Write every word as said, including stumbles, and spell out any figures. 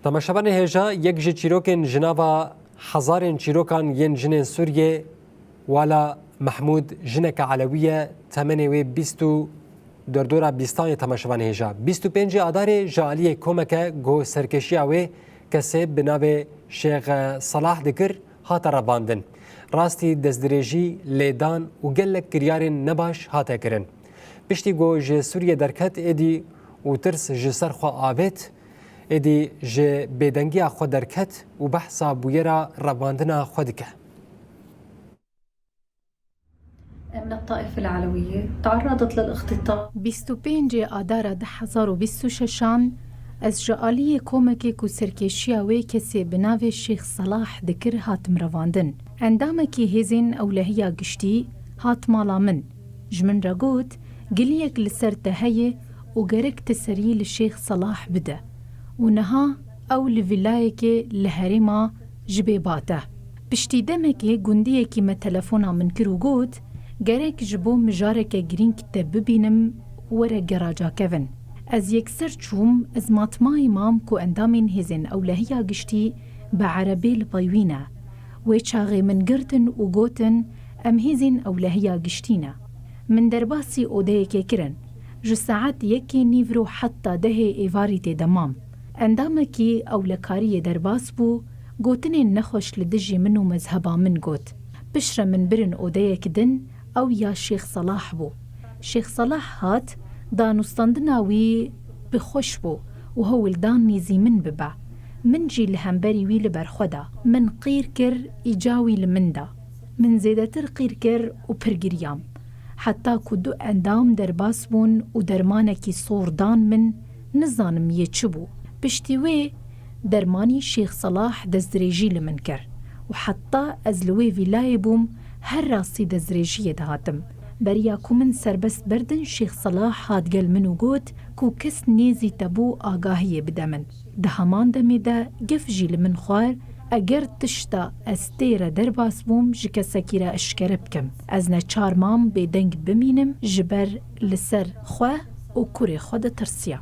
Temaşevanê hêja, yek ji çîrokên ji nava hezarên çîrokan yên jinên Sûriyê, Wala Mehmûd, jineke Elewî ye, temenê wê bîst û derdora bîstan ye, temaşevanê hêja. Bîst û pêncê Adarê ji aliyê komeke ku serkêşiya wê kesê bi navê Şêx Selah dikir, hate revandin. Rastî destdirêjî, lêdan û gelek kiryarên nebaş hate kirin. Piştî ku ji Sûriyê derket êdî û tirs ji ser xwe avêt, êdî ji bêdengiya xwe derket û behsa bûyera revandina xwe dike. من الطائفة العلوية تعرضت للاختطاف. Bîst û pêncê Adara du hezar û bîst û şeşan ez ji aliyê komekê ku serkêşiya wê kesê bi navê Şêx Selah dikir hatim revandin. Endamekî Hêzên Ewlehiya Giştî hat mala min. Ji min re got, giliyek li ser te heye û gerek tu serî li Şêx Selah bide û niha ew li vîlayekê li herêma ji bê bate. Piştî demekê gundiyekî me telefona min kir û got, gerek ji bo mijareke girîng te bibînim, were geraca kevin. Ez yekser çûm, ez matmayî mam ku endamên Hêzên Ewlehiya Giştî bi erebê li pey wî ne. Wê çaxê min girtin û gotin, em Hêzên Ewlehiya Giştî ne. Min derbasî odeyekê kirin. Ji saet yekê nîvro heta dehê êvarî tê de mam. Endamekî ewlekariyê derbas bû, gotinên nexweş li dijî min û mezheba min got. Piştre min birin odeyek din, ew ya Şêx Selah bû. Şêx Selah hat, danûstandina wî bi xweş bû û hewl dan nêzî min bibe. Min jî li hemberî wî li ber xwe da. Min qîr kir, îca wî li min da. Min zêdetir qîr kir û pir giriyam. Heta ku du endam derbas bûn û dermanekî sor dan min, nizanim yê çi bû. Piştî wê dermanî Şêx Selah destdirêjî li min kir û heta ez li wê vîlayê bûm, her rastî destdirêjiyê dihatim. Beriya ku min serbest berdin, Şêx Selah hat gel min û got ku kes nêzî te bû agahiyê bide min. Di heman demê de gef jî li min xwar, eger tişta ez tê re derbas bûm, ji kesekî re eşkere bikim. Ez neçar mam bêdeng bimînim, ji ber li ser xwe û kurê xwe ditirsiya.